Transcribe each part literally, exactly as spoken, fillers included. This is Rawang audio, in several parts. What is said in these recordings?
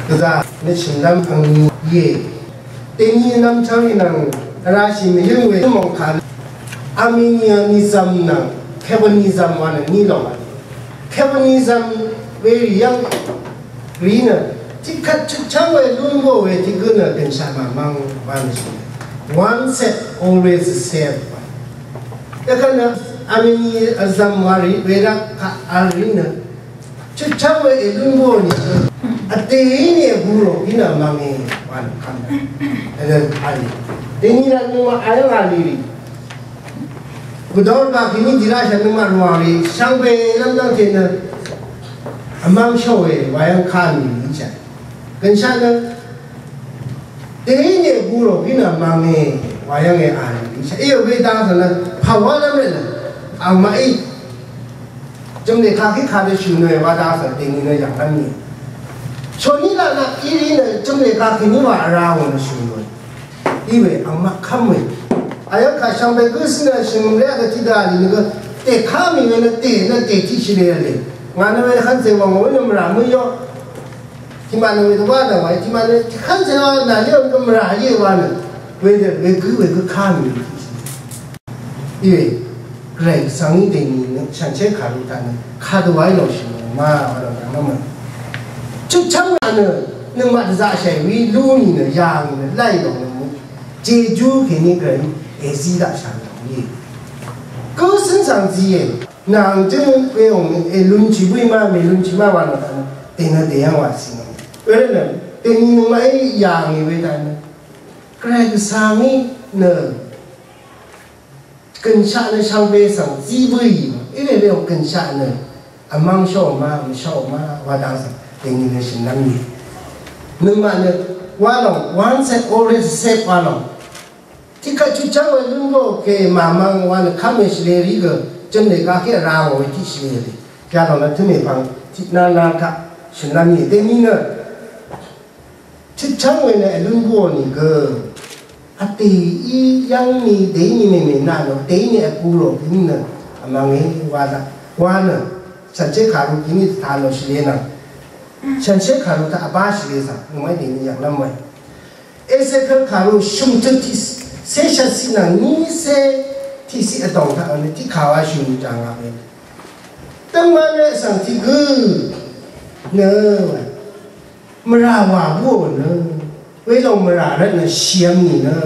Gvzà nø shø̀nlv́m ang ni íe. Dèní nv́m chv́ng í nvng vrá shì mvyǿng we mòngkà Arminianism nvng Calvinism wa nø ní lòng. Calvinism we rì yv́ng rì nø tiqkvt chutchv́ng we lún bò we tiq gǿ nø gø̀nshà màmvng wa nø shì. Once saved, always saved. Yvkvt nø Arminianism wa rì we rvt kaq vl rì nø chutchv́ng we èlún bò nìgø vdèí nì ègurò í nø mvnge wa nø kv́m. Vdø vl rì dèní rvt nøngmaq ayv́ng vl rì rì. Gvdor ba kèní dìrá shvt nøngmaq rvwàng rì shvngbe lv́m dv́ngte nø vmv́ng shó we wa yv́ng kà mì rì shvt. Gø̀nshaq nø dèí nì ègurò í nø mvnge wa yv́ng e vl rì shvt. Íò we dang svng nø pàwálv́m rì nø angmaqí jø̀m lè kaki kadø shø̀n nø wa dang svng dèní nø yv̀nglv́m nì. Shòní laq laq í rì nø jø̀m lè kaki ní wa vrá wò nø shø̀n nø. Í we angmaq kv́m we. Ayv́ng kà shvngbe gǿ svng nø shø̀n ré vgø tiqdø vl rì nø gø tè ká mì we nø tè nø tè tiqshì lè lè. Ngà nø we kv́n zè wv̀ng wò nø mvrà mø yó. Tiqmaq nø wedø wa dv̀ng wa, tiqmaq nø tiqkv́n zè wa nà lé gø mvrà íe wa nø. Wedø wegǿ wegǿ ká mì we tiqshì. Íwe, Gvray Gvsvng í dèní nø shànshér kàru taq nø kadø wa í lòng shì lòng ma wa lòng dv̀ng mvmø. Chutchv́ng rà nø nøngmaq dvzaqshàì we lú nì nø yà ngì nø láì lòng nø mø. Jejú kèní Gvray èzí daqshà lòng íe. Gǿ cǿn svng zíe. Nvng jǿng we ong èlunshì bǿì ma mèlunshì ma wa lòng taq nø dènø dèyv́ng wa cì nø. Wervt nø dèní nøngmaqí yà ngì we taq nø Gvray Gvsvng í nø gø̀nshaq nø shvngbe svng zí bǿì. Í we we ong gø̀nshaq nø vmv́ng shóò ma mvshóò ma wa dang svng dèní nø shø̀nlv́m íe. Nøngmaq nø wa lòng once saved always saved wa lòng. Tiqkvt chutchv́ng we lún bò kè màmvng wa nø kv́m we shvlē rì gø jø̀m lè kaki vrá ngò we tiq shvlē rì. Pya lòng nø tø̄m èpvng tiq nana taq shø̀nlv́m íe dèní nø. Chutchv́ng we nø èlún bǿò nìgø vdèí yv́ng ni dèí ni mèmè nà nò dèí ni vgurò kèní nø vmvnge wa daq wa nø shànshér kàru kèní dvta nò shvlē nvng shànshér kàru taq vbá shvlē svng nøngmaqí dèní yv̀nglv́m we. Esekøl kàru shø̀m tø tiqcé shvtciq nvng nícé tiqciq vdòng taq nø tiqkà wa shø̀m jàngà we. Dv́ngmv́n we svng tiq gǿ nø we. Mvrà wà bǿò nø. Welòng mvrà rvt nø shìvm nìnø.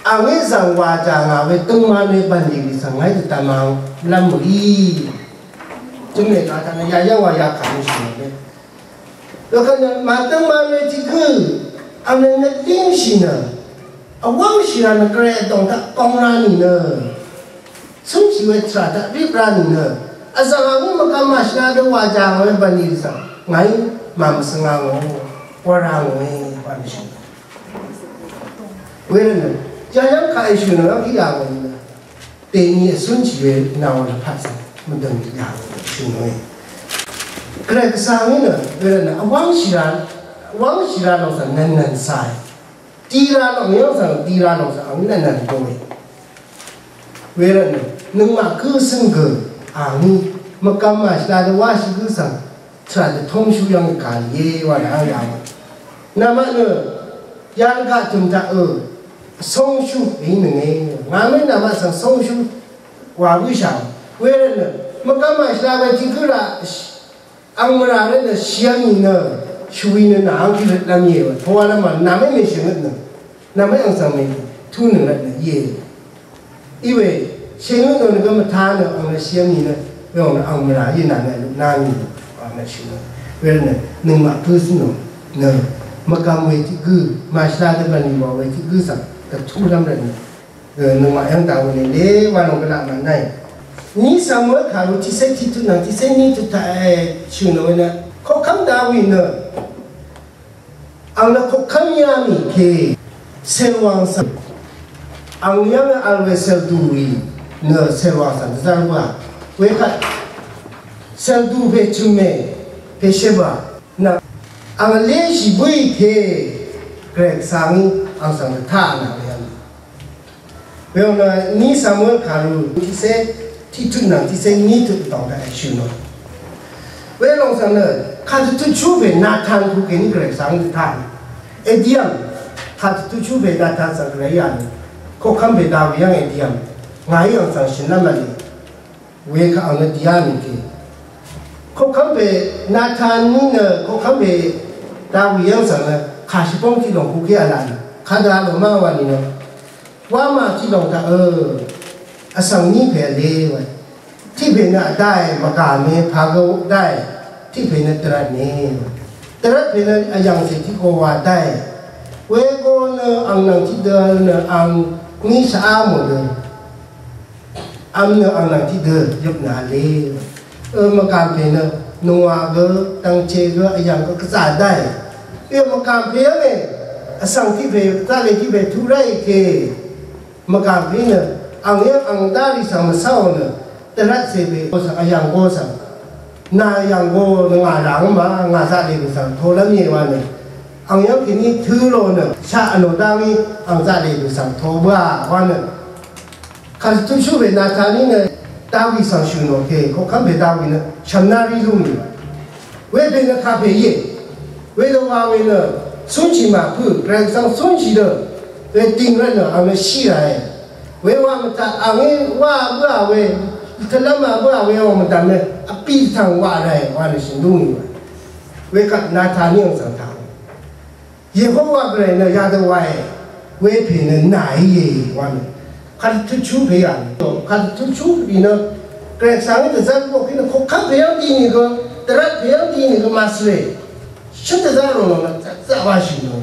Angí zv̀ng wà jà ngà we døngman we bv̀nlì rì svng ngàí dvdv̀m ang lv́m mø̀í. Jø̀m lè kà taq nø yayv́ng wa yakà nø shì we. Wekvt nø màdøngman we tiq gǿ ang nø nøt língshì nø. Vwv́ngshì rà nø Gvray vdòng taq gong ra nìnø. Cúnshì we tvrà taq rip ra nìnø. Vzv̀ng angí mvgvm màshvla dø wà jà ngò we bv̀nlì svng ngàí màmvsvng ngò. Wà rà ngòe wa mvshø̀n. Wervtnø yayv́ng kaq èshø̀n nø yv́ng í yà ngò nìnø. Dèni vcúnshì we nà wà lvpat svng mvdø̀ng yà ngò shø̀n ngòe. Gvray Gvsvng í nø wervtnø vwv́ngshì ra, vwv́ngshì ra lòng svng nv̀nnv̀n càe. Dira lòng yv́ng svng dira lòng svng ang nv̀nnv̀n gø we. Wervtnø nøngmaq gǿ cǿng gø angí mvgvm màshvla dvwáshì gǿ svng tvrà dvtóngshú yv́ng gà lìé wa dvhv́ng yà we. Namaq nø yarvgaq tø̀m taq ø vsóngshú èí nønge. Ngàmé namaq svng vsóngshú wa bǿshà. Wervtnø mvgvm màshvla we tiq gǿ raq Ang mvrà rvt nø shìvm nìnø shvwi nø nà angkí rvtlv́m íe wa. Pvwalv́m wa nàmé mèshèngøt nø nàmé ang svng mètú nø rvt nø íe. Iwe shèngøt nò nø gø mvtá nø ang nø shìvm nìnø we ang nø ang mvrà íe nà nø lukná nìnø ang nø shìnø. Wervt nø nøngmaq pø̄sì nò nø mvgvm we tiq gǿ màshvla dvbv̀n nìwà we tiq gǿ svng dvtúlv́m rvt nø Nøngmaq yv́ng daq wø nìlé wa lòng gvlaq mànnaì. Ní Samuel kàru tiqcé tiqtut nvng tiqcé nítut taq shø̀n nø we nø koqkv́m Dawi nø ang nø koqkv́m yá mì ke cèlwàng svng ang yv́ng vl we cèldù rì nø cèlwàng svng dvzv́r wà. Wekvt cèldù pè chø̀m mè Betsheba nø ang vléshì bǿì ke Gvray Gvsvng í ang svng dvtaq nà we yv́ng. Weyv̀ng nø ní Samuel kàru tiqcé tiqtut nvng tiqcé nítut vdòng daq èshø̀ nò. Welòng svng nø kàdvtutshú pè Natan ku kèní Gvray svng dvtaq. Èdìvm kàdvtutshú pè Natan svng Gvray yà nø koqkv́m pè Dawi yv́ng èdìvm ngàí ang svng shø̀nlv́m v̄le. Wekaq ang nø dìá mì ke. Koqkv́m pè Natan ní nø koqkv́m pè Dawi yv́ng svng nø kàshvbóng tiq lòng ku kí v̄la nø kadø a lò má wa nìnø. Wá mà tiq lòng taq ø vsvng ní pè vle wa. Tiq pè nø vdáì mvgà mè pà gø dáì. Tiq pè nø dvrvt mè wa. Dvrvt pè nø vyv̀ng cè tiq kò wa dáì. Wego nø ang nvng tiqdø nø ang ní shvá mò dø. Vm nø ang nvng tiqdø yøp nà vle. Ø mvgàm pè nø nungwà gø dvngche gø vyv̀ng gø gvzà dáì. Ø mvgàm pè yv́ng è vsvng tiq pè zaqlè tiq pè tuq ráì ke. Mvgàm pè nø ang yv́ng ang dá rì svng mvsáò nø dvrvt cè pè go svng vyv̀ng go svng nà vyv̀ng go nø ngà rà ngø mà ngà zaqlè pè svng tolv́m íe wa nø ang yv́ng kèní tø̄ lò nø shaq vnò dá ngí ang zaqlè pè svng to bǿà wa nø Kàdvtutshú pè Nataní nø Dawi svng shø̀n ò ke, koqkv́m pè Dawi nø shv̀mná rí lú nì. Wepè nø kapè íe. Wedø wa we nø cúnshì màpø̀, Gvray svng cúnshì dø. Weding rvt nø ang nø shí ràe. Wewa mvtaq angí wa bǿà we, tvlv́m a bǿà we wa mvdv̀m nø vpí dvtv̀ng wa ràe wa nø shø̀n lú nì wa. Wekvt Nataní ang svng taq. Yehowa Gvray nø yadø wae, wepè nø nàíe wa nø. Kàdvtutshú pè yà nø. Kàdvtutshú pè nø Gvray svng dvzv́r bok nø koqkv́m pè yv́ng di nìgø, dvrvt pè yv́ng di nìgø màsvre. Shø̀n dvzv́r rò nø zaqzaq washì nø.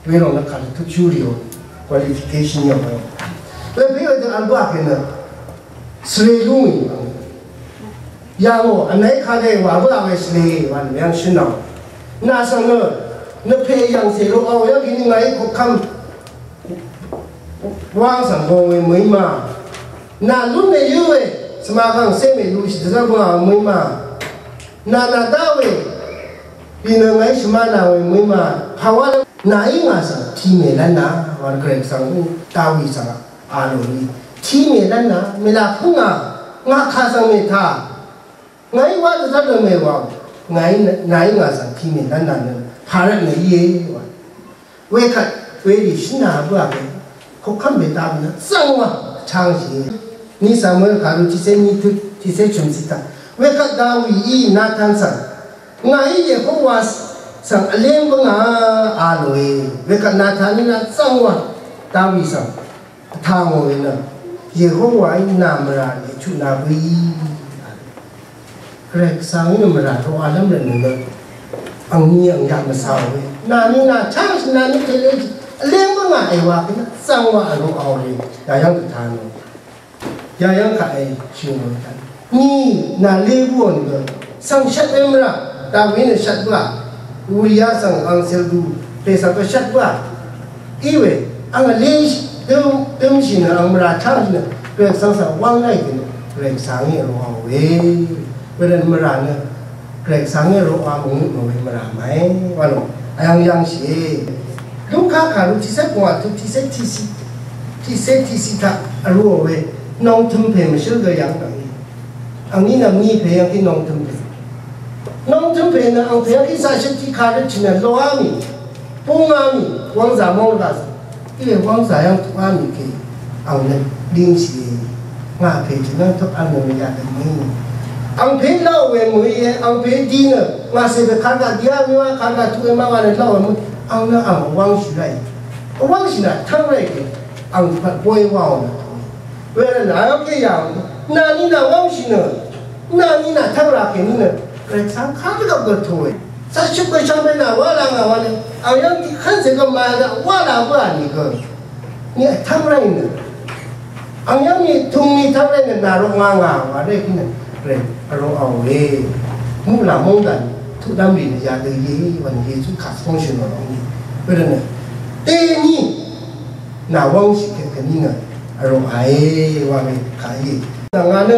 Welòng nø kàdvtutshú rìò. Qualification yv́ng. Wepè yv́ng dø vl bǿà pè nø. Svre lúngì. Yàngò, vnàí kadø wà bǿà we shvlē, wa nø yv́ng shø̀n nò. Nà svng nø, nø pè yv̀ngcè ro ao yv́ng kèní ngàí koqkv́m wáng svng gong we mø̀í ma. Nà lún mèyǿ we, svma gv̀ngcé mèlushì dvzv́r bǿà we mø̀í ma. Nà nà dá we, bì nø ngàí shvmá nà we mø̀í ma. Pàwá lv́m, nàí ngà svng, tì mèlv́n nà, wa Gvray svng, Dawi svng. A lò ni. Tì mèlv́n nà, mèlá pǿngà, ngà kà svng mètà. Ngàí wá dvzv́r dø mèwà. Ngàí nàí ngà svng tì mèlv́n nà nø. Pàrvt nø íe wa. Wekvt, werì shǿn nà bǿà we. Koqkv́m mètà nø. Zvng wa. Chang shì. Ni Samuel kàru tiqcé ni tut, tiqcé chø̀m cita. Wekvt Dawi í Natan svng. Ngàí Yehowa svng vlém bǿngà a lòe. Wekvt Natan í nà zvng wa. Dawi svng. Vtà ngò we nø Yehowaí nà mvrà lè chuq nà bǿí. Gvray Gvsvng í nø mvrà roqalv́m rvt nø nø angni angyaq mvsà we. Nàni nà chá shì nàni tele shì vlém bǿngà èwà kèní zvng wa vroqà we. Yayv́ng dvtà nò. Yayv́ng kaq è shì ngò we taq. Ni nà lé bǿò nø gø svng shvt we mvrà. Dawí nø shvt bǿà. Uriya svng ang sèldu pè svng gø shvt bǿà. Iwe, ang vlé døm, dømshì nø, ang mvrà chv́ngshì nø, Gvray Gvsvng svng wv́ng láì dø nø, Gvray Gvsvng í roqà we. Wervt mvrà nø, Gvray Gvsvng í roqà mvngøt mvwe mvrà màe, wa lò, ayv̀ng yv̀ngshìe. Luka kàru tiqcé pvngwà tut tiqcé tiqcé, tiqcé tiqcé taq vrú we, nongtøm pè mvshǿl gø yv̀ng dv̀ng í. Angní nv̀mní pè yv́ng kí nongtøm pè. Nongtøm pè nø ang pè yv́ng kí zaqshøt tiqkà røtshì nø loá mì, búngá mì, wv́ngzà móng rvgaq zø. Íwe wv́ngzà yv́ng tuqá mì kè ang nø língshìe. Ngà pè tø̀ nv́ng tøp ang nø mèyaq dø mø̀í. Ang pè láò we mø̀í e, ang pè di nø ngà cè pè kàrgaq diá mì wa kàrgaq tuq e ma wa nø láò we mø̀í. Ang nø ang wv́ngshì ráì. Wv́ngshì nø tv́ng ráì kè ang pvt bóy wáò nø. Wervt nø ayv́ng kè yà, nàni nà wv́ngshì nø, nàni nà tv́ngrà kèní nø, Gvray Gvsvng kadvgvp gø tòe. Zaqshøp gø shvngbe nà wá la ngà wa nø, ang yv́ng tiq kv́nzè gø màdaq wá la bǿà nìgø. Ni vtv́ng ráì nø. Ang yv́ng ni tungni tv́ng ráì nø, nà roq ngà ngà wa ré kí nø, Gvray, vroqà we. Muqlà móngdàn, tuqdv́m rì nø yadø íe, wa nø Yesu kà sv́ngshø̀ nò lóng ni. Wervt nø, dení, nà wv́ngshì kèkèní nø, vroqàe wa we kàíe. Nà ngà nø,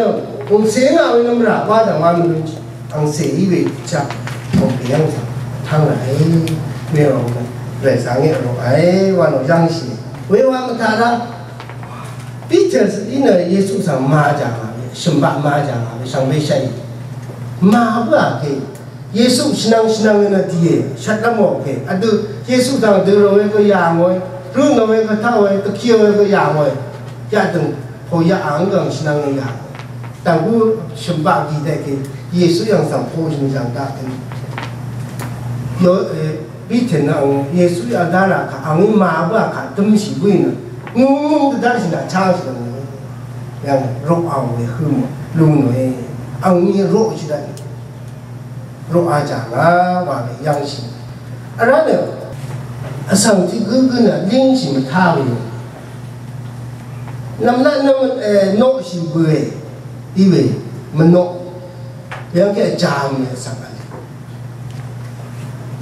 angcè ngà we nø mvrà wa dv̀ng wa mvlunshì, angcè í we chaq, tòngpè yv́ng chaq, tv́ng ràe, we wa nø, Gvray Gvsvng í vroqàe wa nò yv́ngshì. We wa mvtaq rá, Piter í nø Yesu svng màjà ngà we, shø̀mbaq màjà ngà we, shvngbe shàì. Màbǿà ke Yesu shvnvng shvnvng nø dìe shvtlv́m ò ke. Vdø Yesu dv̀ng dø ròe gø yà ngòe, rø̄ nòe gø taq òe, dvki òe gø yà ngòe. Yadø̀ng pò yà ang gv̀ng shvnvng nø yà ngòe. Dv̀ng gø shø̀mbaq dì dèke Yesu yv̀ng svng pò shø̀n yv̀ng daq dø. Yo, e, Bìtìn ang Yesu yv̀ng dara kà ang màbǿà kà dømshì bǿì nø. Ngūngūng dvdv́rshì nà cháng shì dv̀ng nø. Yv̀ng roq ang we hø̄ mò lū nòe. Ang ni roq shì dv̀ng. Roq a jà ngà wa we yv̀ngshì. Vrá nø vsvng tiq gǿgǿ nø língshì mvtá we. Nv̀mlat nø, e, noqshì bø̀e. Í we mvnoq. Yv̀ng kè vjam we vsvng vle.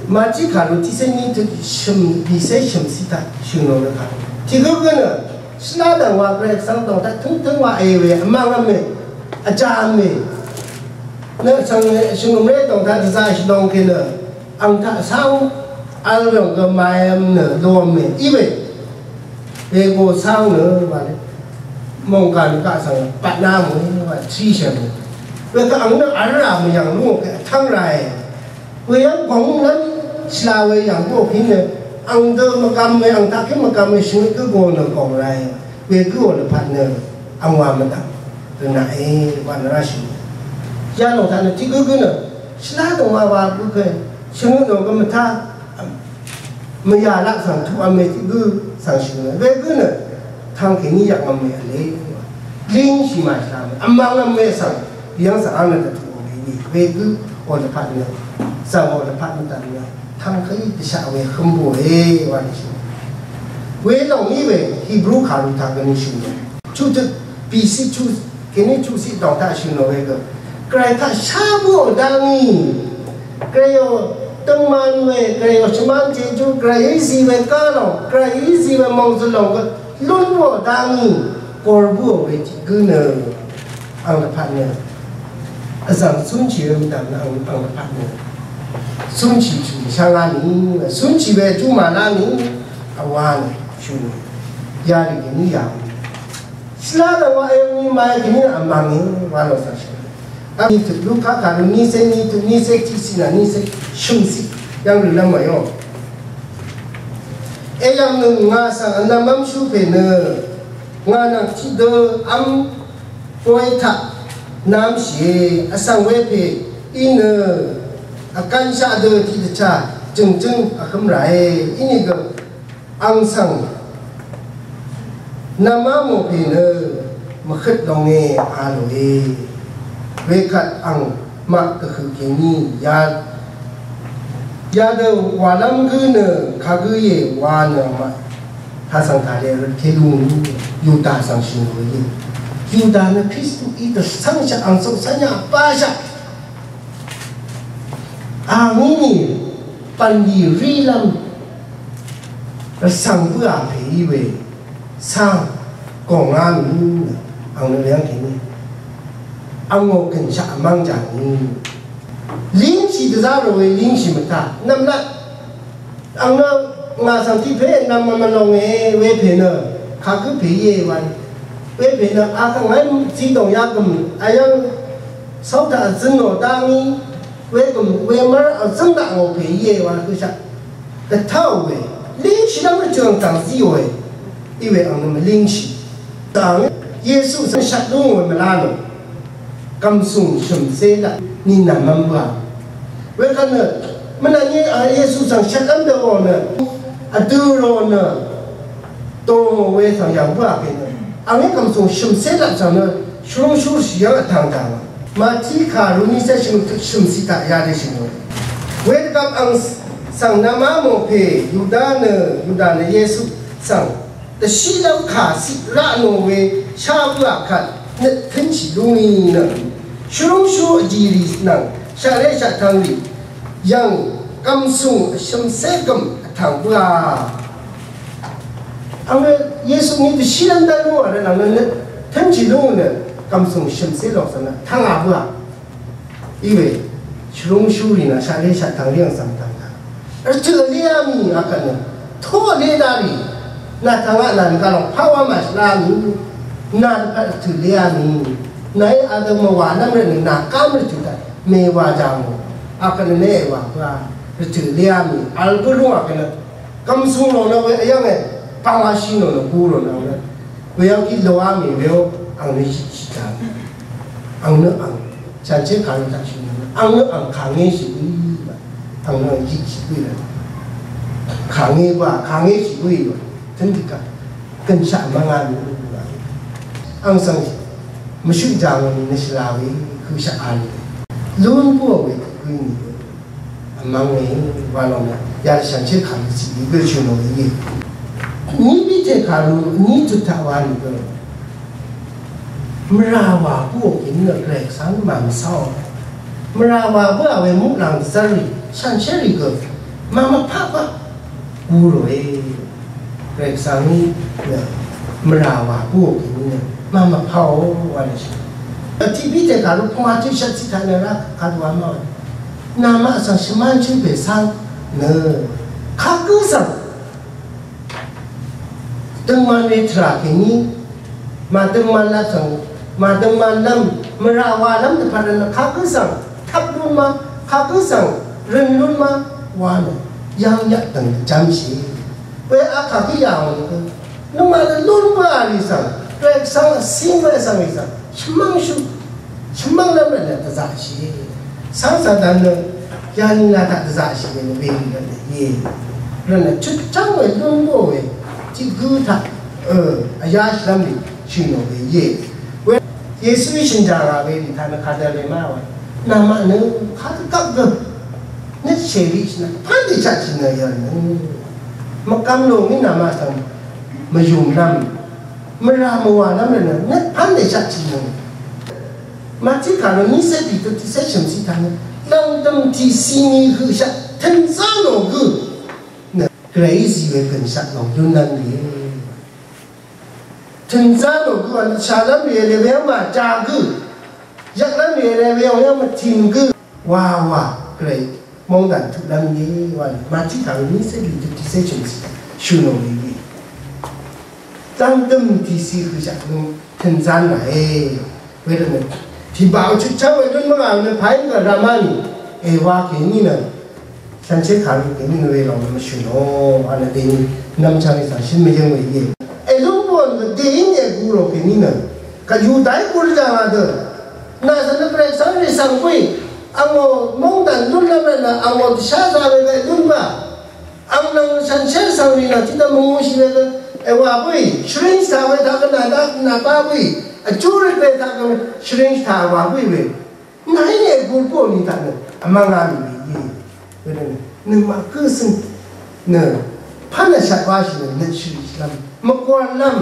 Màtí kàru tiqsé ní tø shø̀m bìsé shø̀m sí taq shø̀n ò nø kà. Tiq gǿ gǿ nø shvlá dv̀ng wa gvray vsvng dòng taq tǿngtǿng wa e we vmvng vme vjam we. Nø vsvng shø̀m ré dòng taq dvzà shvlong ke nø ang taq sáng vl ròng gø mayvm nø lom we í we. Wego cáng nø wa le. Mòngkà nø kaq svng patna mø wa tishè mø. Wekø ang nø vl rà mø yv̀ng lú ke vtvng ràe. Weyv́ng gòng lv́m shvla we yv̀ng bǿò pín nø ang dø mvgvm we ang taq kí mvgvm we shvngøt gǿ go nø gòng ràe. Wegǿ ò lvpat nø ang wa mvdv̀m. Dø naqe wa nø rashì. Yalòng taq nø tiq gǿ gǿ nø shvlá dø wa wa gǿ ke shvngøt nò gø mvtá. Mvyà laq svng tuq v̄me tiq gǿ svng shø̀n we gǿ nø tvng kèní yv̀ng v̄me vle. Língshì màshvla we vmvng v̄me svng yv́ng svng áng nø dvtuq v̄me we gǿ ò dvpvt nø svng ò dvpvt nø dv̀m nø tvng kèní dvshaq we hǿm bǿe wa nø shø̀n. Welòng í we Hibru kàru taq gø nø shø̀n we. Chuqtøt bìsiq chuq kèní chuqsiq dòng taq shø̀n nò we gø. Gvray taq shá bǿò dá ngì. Gvrayò døngman we, Gvrayò shvmán jejú, Gvrayí zi we gálòng, Gvrayí zi we mòngzø̀lòng gø lún bǿò dá ngì. Gor bǿò we tiq gǿ nø ang dvpvt nø. Vzv̀ng cúnshì we mvdv̀m nø ang, ang dvpvt nø. Cúnshì shvngá mì, cúnshì we júmàlá mì, vwá nø shø̀n. Yarì kèní yà mì. Shvlá dv̀ng wa e ni màí kèní vmv̀ng í wa lò svng shø̀n. Vní tøt Luka kàru nícé ní tøt nícé tiqsiq nà nícé shø̀msiq yv́ng rø̀lv́m màí ò. Eyv̀ng nø ngà svng vnvm v́mshú pè nø ngà nvng tiqdø v́m boy taq nvmshìe vsvng wepè í nø vgvnshaq dø tiqdvchá jø̀ngjǿng vhǿm ràe. Inìgø ang svng nvmá mò pè nø mvhøt longe a lòe. Wekvt ang maq dvhø̀ kèní ya, yadø wàlv́m gǿ nø kagǿ íe wa nø maq taq svng tàle røt ké lú Yuda svng shø̀n lòe. Yuda nø Kristuí dvcv́ngshaq ang cv́ngshaq bashaq. Angí ni pv̀nlì rílv́m rvcv̀ng bǿà pè í we cáng gòngá mì nø ang nø lèyv́ng kèní angò gø̀nshaq vmv́ng jà ngì. Língshì dvzá rò we língshì mvtá nv̀mlat. Ang nø ngà svng tiq pè nvm mvlonge wepè nø kagǿ pè íe wa. Wepè nø akvng ngàí zidòng yagø̀m ayv́ng cóngtaq vzøn nò dá ngí wegø̀m wemv́r vzøn daq ngò pè íe wa høshaq. Dvtáò we língshì lv́m rvjø̀ng tàng zíòe. Iwe ang nø mvlíngshì. Dv̀ng Yesu svng shvt lú ngò mvlá nò. Gv̀msùng shø̀mcé laq ni nv̀mv́m bǿà. Wekvt nø mvnvt ni a Yesu svng shvtlv́m dø ò nø vdø rò nø dòngò we svng yv̀ng bǿà pè nø. Angí gv̀msùng shø̀mcé laq svng nø shvrúngshúrshì yv́ng vtv̀ng dv̀ng. Màtí kàru nícé shø̀m shø̀mcì taq yadø shø̀n ò. Wedvgvp ang svng nvmá mò pè Yuda nø Yuda nø Yesu svng dvshílv́m kà ciq raq nò we shá bǿà kvt nøt tǿnshì lú ngì nø shvrúngshú vjìrì nvng shaqré shaqtvng rì yv̀ng gv̀msùng vshø̀mcé gø̀m vtv̀ng bǿà. Ang we Yesu ngí dvshílv́m dv́n lú ngà rvt nvng nø nøt tǿnshì lú ngì nø gv̀msùng vshø̀mcé lòk svng nø tv́ngà bǿà. Iwe shvrúngshúrì nà shaqlé shaqtvng rí ang svng tvng taq. Rvtø̀ vlé á mì akvt nø. Tó vlé dá rì. Nà tvng aq nà nìgaq lòng pá wá màshvlá mì. Nà dvpvt rvtø̀ vlé á mì. Nàí adø mvwà lv́m rvt nø nà gám rvtø̀ taq. Mèwà jàngò, akvt nø mèwà bǿà, rvtø̀ lé á mì, vl gǿ lúng akvt nø, kvmsung lò nø we vyv́ng è, pàwá shì nò nø gú rò nø we, weyv́ng kí lò á mì we ó, ang nø yit shì jàng, ang nø ang, shànshér kàrú taq shì nø, ang nø ang kàngé shì bǿì, ang nø ang yit shì bǿì rvt, kàngé bǿà, kàngé shì bǿì rvt, tø̀n dìkà. Gønshaq mvngá nì. Ang svng mvshøq jàng nì nvshvla we høqshaq a nì. Lún bǿò we gø nì. Vmvng we wa lòng nø. Yalshànshér kàrú cì we gø shø̀n nò we íe. Ní Piter kàrú ní tut taq wa nì gø. Mvrà wà bǿò kì ní nø Gvray Gvsvng màmvsáò. Mvrà wà bǿà we muqlàng dvzv́r rì. Shànshér rì gø. Màmvpaq bá. Guròe. Gvray Gvsvng í nø mvrà wà bǿò kèní nø màmvpáò wa nø shì. Vtiq Piter kàrú pvngwà tø shvt citaq nø rá kadwa má wa. Namaq svng shvmán shǿn pè cáng nø kagǿ svng døngman we tvrà kèní màdøngman lv́m svng, màdøngman lv́m, mvrà wàlv́m dvpvt rvt nø kagǿ svng, tvp lún ma, kagǿ svng, røn lún ma, wa nø, yv́ng yvp dv̀ng dvjv́mshì. We akà gǿ yà ò nø gø, nøngmaq nø lún bǿà rì svng, Gvray Gvsvng vsíng we svng rì svng, shvmv́ngshú, shvmv́nglv́m rvt nø dvzaqshì. Cáng Satan nø, yà nìnà taq dvzaqshì we nø, we rì rvt nø, ye. Rvt nø, chutchv́ng we lún bǿò we, tiq gǿ taq, ø, vyáshìlv́m rì, shø̀n nò we íe. We Yesuí shø̀n jà ngà we rì taq nø kadø we má wa. Namaq nø kadø gvp gø. Nøt shèrí shì nø pán dèshaq shì nø yv̀n nø. Mvgvm lò ngí namaq svng mvyùmlv́m. Mvrà mvwàlv́m rvt nø nøt pán dèshaq shì nø. Màtí kàrú ní cé bì tø tiqcé shø̀m ciq taq nø. Lv̀ngdø̀m tìci ni høqshaq tø̀nzá nò gø. Nø Gvrayí zì we gø̀nshaq lòng dúnlv́m rìé. Tø̀nzá nò gø wà nø shàlv́m rìe lè we yv́ng màjà gø. Yvklv́m rìe lè we yv́ng mvtìn gø. Wà wà Gvray mòngdàn tuqlv́m íe wà nø. Màtí kàrú ní cé bì tø tiqcé shø̀m ciq taq shø̀n nò rìé. Dv́ngdø̀m tìci høqshaq nø tø̀nzán ràe. Wedø nø tìbà vchutchv́ng wedø mvngà nø pàí gv̀l ramá nì. Èwa kèní nø shànshér kàrú kèní nø welòng nø mvshø̀n ò. Anø dèní nvmchvng ìzà shø̀n mvyǿng we íe. Èlúng bò nø dèín ègurò kèní nø kàyù dàí gurjà ngà dø. Nà zv̀n nø Gvray Gvsvng rì svng bǿì. Angò móngdàn lúnlv́m rvt nø angò dvshá zà we gvray lún bǿà. Ang nvng shànshér svng rì nvng tiqdvm mvngūshì we gø èwà bǿì, shvring shvtaq we taq gø nàdá nàbá bǿì, vjú røt we taq gø shvring shvtaq èwà bǿì we. Nàí nè gur bǿò ni taq nø vmvng a mì we íe. Wedø nø nøngmaq gǿ cøng nø pán vshat wáshì nø nøt shvri shvlv́m mvgwv̀nlv́m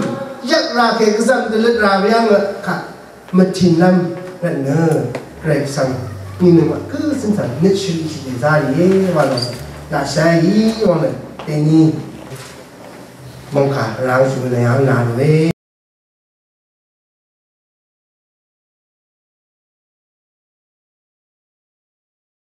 yvk rà kè gvzv̀m dvløt rà we yv́ng nø kaq mvtìnlv́m rvt nø Gvray Gvsvng ni nøngmaq gǿ cøng svng nøt shvri shì dèzá rìé wa lò laqshaí wa nø dèní mòngkà rangshì nø yv́ng nà ròe.